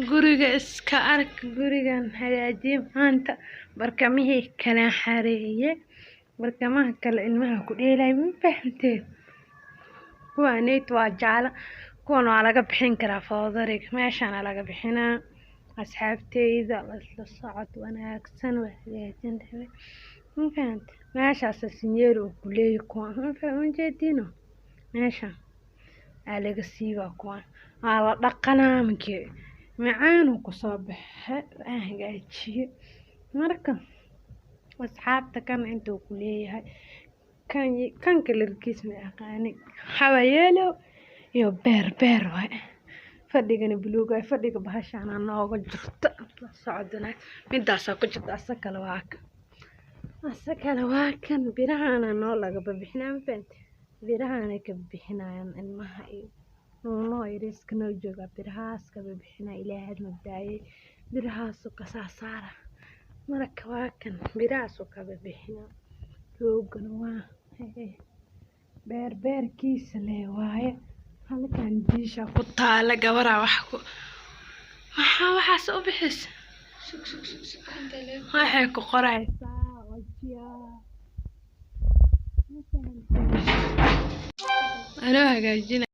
Guriga iska ark, gurigan hagaajiye maanta. Barkamihii kala xareeye, barkamaha kale ilmaha ku dheelay, ma fahamteen? Kuwaaneyt waa jaalo, kuwan waa laga bixin karaa foodariga, meeshana laga bixinaa. Asxaabteyda, la socod wanaagsan. Waa hagaajin rabe, ma fahamte? Meeshaas sinyeeri uu ku leeyahay kuwan, ma fahamjeedino? Meeshan aa laga siibaa, kuwan waa la dhaqanaa. Markii macaan uu kusoo baxe waan hagaajiye. Marka asxaabta, kan intuu ku leeyahay kan, kan kalarkiis ma aqaani, waxaa yellow iyo beer beer waay. Fadhigana buluug waay. Fadhiga bahashaana nooga jirta, la socdana midaasaa ku jirta. Asa kale waa kan, asa kale waa kan. Birahana noo laga bixinaa, ma fahamte? Birahana ka bixinayaan ilmaha iyo nuunaha yariiska noo jooga, birahaas ka bixinaa. Ilaahay noo daayay, birahaasoo ka saasaara. Marka waa kan, birahaasoo ka bixinaa. Roogana waa beer beerkiisa lee waaye. Halkan diisha ku taala, gabaraa wax ku maxaa waxaas u bixis. Sug, sug, sug, sug, inta leeg. Waxay ku qoraysaa wajiyaa, ma fahamteen? Anoo hagaajina.